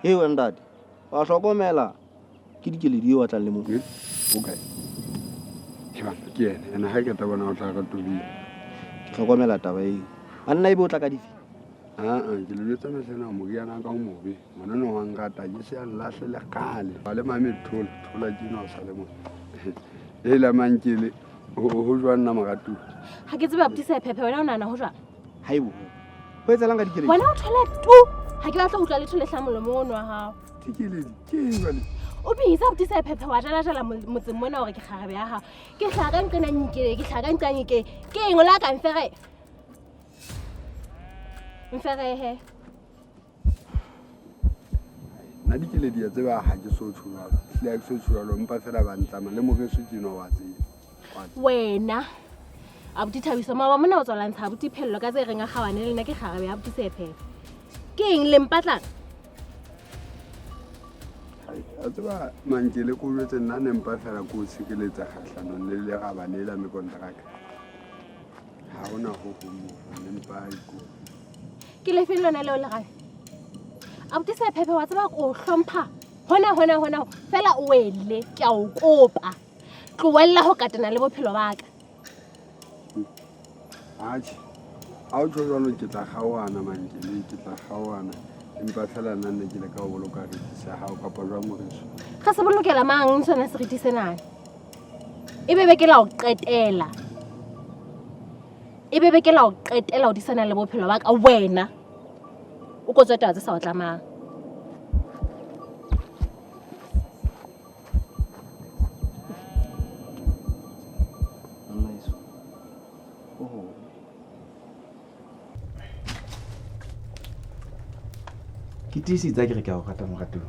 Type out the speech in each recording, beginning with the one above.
Ee wena ntate, wa hlokomela ke Dikeledi eo a tlang le mo. O kae? Ke bana ke ena. Ena ha ke ta bona o tla ka tobile. Ke hlokomela taba eo. Banna ebe o tla ka dife? Aa, ke le jwetsa mehlena moriana ka o mobe. Ngwana no wa nrata ke se a nlahle le kgale. Ba le mame thola, thola ke no sa le mo. E la mankele ho jwang nna moratuwa? Ha ke tsebe abuti Sephephe wena o nahana ho jwang? Haibo. Ho etsahalang ka Dikeledi? Wena o thole tu. Ha ke batla ho utlwa letho le hlahang molomong ono wa hao. Dikeledi ke eng jwale? O bitsa abuti Sephephe wa jala-jala motseng mona hore ke kgarebe ya hao. Ke hlaha ka nqena Nyikele, ke hlaha ka nqa Nyikele. Ke eng o la ka mfere? Mferehe. Nna Dikeledi ya tseba ha ke so tjho jwalo. Ehlile ha ke so tjho jwalo empa fela ba ntlama le moreso ke enwa wa tseba. Wena abuti Thabiso maoba mona o tswa lantsha abuti Phello ka tse reng a kgawane le nna ke kgarebe ya abuti Sephephe. Ke eng le mpatlang? A tseba mankele ko jwetse nna ne mpa fela ko o tshireletsa kgahlanong le leraba le la mekontraka. Ha hona ho hong moo ne mpa iko. Ke lefeng lona leo lerabe? Abuti Sephephe wa tseba ko hlompha hona hona hona fela o wele ke a o kopa. Tlohella ho katana le bophelo ba ka. Atjhe, ha o tjho jwalo ke tla kgaohana mankele, ke tla kgaohana. Empa fela nna ne ke leka ho boloka seriti sa hao kapa jwang moreso? Re se bolokela mang sona seriti sena? E be be ke la o qetela. E be be ke la o qetela ho disana le bophelo ba ka wena. O kotswe taba tse sa o tlamang. Ke tiisitse ke re ke a o rata moratuwa.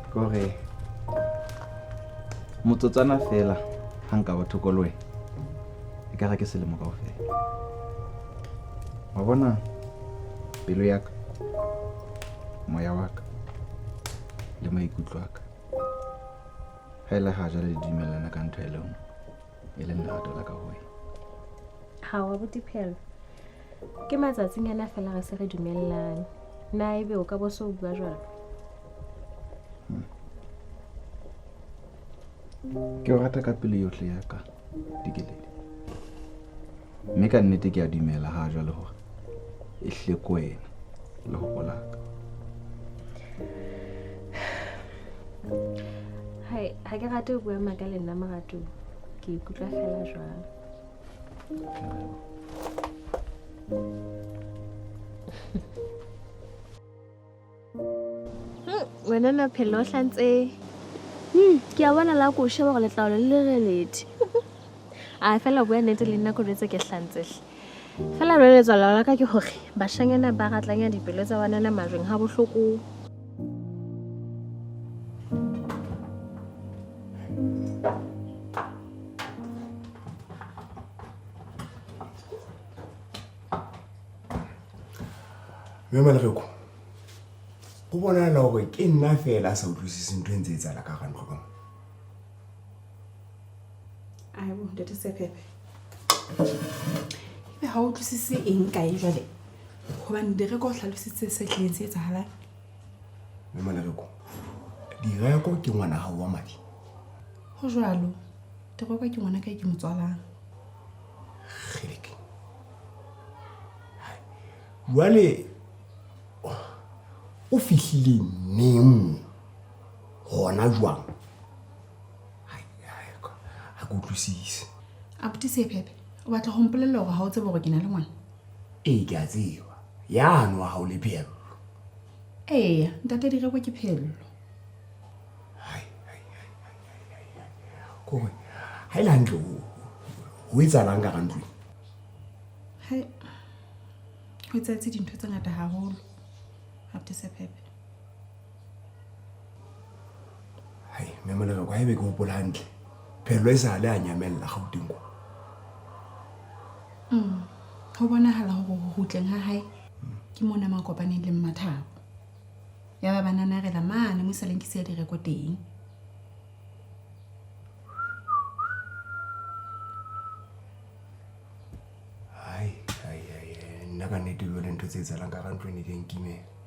Ke hore motsotswana fela ha nka ba thoko le wena e ka re ke selemo kaofela. Wa bona pelo ya ka, moya wa ka le maikutlo a ka ha e le ha jwale di dumellana ka ntho e le nngwe e leng lerato la ka ho wena. Ha wa abuti Phello. Ke matsatsinyana fela re se re dumellane. Na ebe o ka bo so bua jwalo? Ke o rata ka pelo yohle ya ka, Dikeledi. Mme ka nnete ke a dumela ha jwale hore e hle ke wena le ho polaka. Hai, ha ke rate ho bua maka le nna moratuwa. Ke ikutlwa fela jwalo. Wena na Phello o hlantse. Ke a bona la ko sheba hore letlalo le lereledi. A fela bua nnete le nna ko jwetse ke hlantse hle. Fela jwale letswalo la ka ke hore bashanyana ba ratlanya dipelo tsa banana majweng ha bohloko. Mme Malereko, ho bonahala hore ke nna fela a sa utlwisise ntho e ntse e etsahala ka hara ntlo ka mo. Aibo, ntate Sephephe. Ebe ha o utlwisise eng kae jwale? Hobane Direko o hlalositse se hlileng se etsahalang. Mme Malereko, Direko ke ngwana hao wa madi. Ho jwalo. Direko ke ngwana ka e ke mo tswalang. Kgeleke. Jwale o fihlile neng hona jwang? Hai, hai, ha ke utlwisise. Abuti Sephephe, o batla ho mpolella hore ha o tsebe hore ke na le ngwana? Ee, ke a tseba. Yane wa hao le Pheello. Eya, ntate Direko ke Pheello. Hai, hai, hai, hai, hai, hai. Kore, ha e le hantle ho etsahalang ka hara ntlo e? Hai, ho etsahetse dintho tse ngata haholo, Abuti Sephephe. Hai, mme Malereko, haebe ke hopola hantle, Pheello e sa le a nyamella Gauteng kwa. Ho bonahala hore ho kgutleng ha hae ke mona mo a kopaneng le Mmathabo. Ya ba ba nanarela mane mo saleng ke siya Direko teng. Hai, hai, hai, hai, nna ka nnete nnete jale ntho tse etsalang ka ga ntlo ene di a nkimela.